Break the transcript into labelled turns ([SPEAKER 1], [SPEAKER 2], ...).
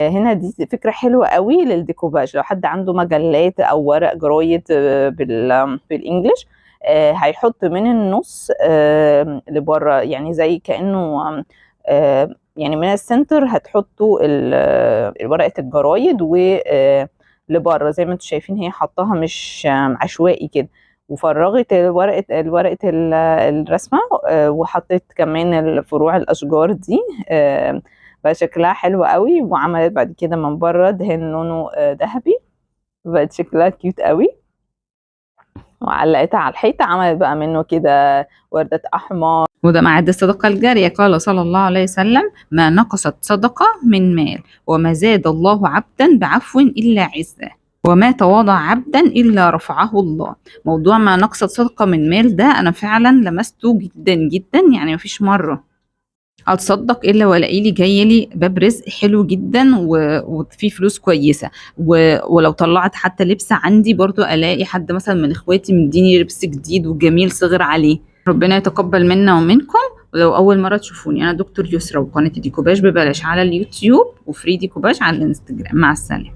[SPEAKER 1] هنا دي فكرة حلوة قوي للديكوباج، لو حد عنده مجلات او ورق جرايد بال English، هيحط من النص لبره، يعني زي كأنه يعني من ال center هتحطوا ورقة الجرايد و لبره زي ما انتم شايفين هي حطاها مش عشوائي كده، وفرغت الورقة الرسمة، وحطيت كمان الفروع الأشجار دي، بقى شكلها حلو قوي. وعملت بعد كده من بره دهن لونه ذهبي، بقت شكلها cute قوي، وعلقتها على الحيطة، عملت بقى منه كده وردات أحمر.
[SPEAKER 2] وده معاد الصدقة الجارية. قال صلى الله عليه وسلم: ما نقصت صدقة من مال، وما زاد الله عبدا بعفو إلا عزة، وما تواضع عبدا إلا رفعه الله. موضوع ما نقصت صدقة من مال ده أنا فعلا لمسته جدا جدا، يعني مفيش مرة اتصدق الا والاقي لي جاي لي باب رزق حلو جدا وفي فلوس كويسة، ولو طلعت حتى لبس عندي برضو الاقي حد مثلا من اخواتي مديني لبس جديد وجميل صغر عليه. ربنا يتقبل منا ومنكم. ولو اول مرة تشوفوني، انا دكتور يسرا، وقناتي ديكوباج ببلاش على اليوتيوب، و free ديكوباج على الانستجرام. مع السلامة.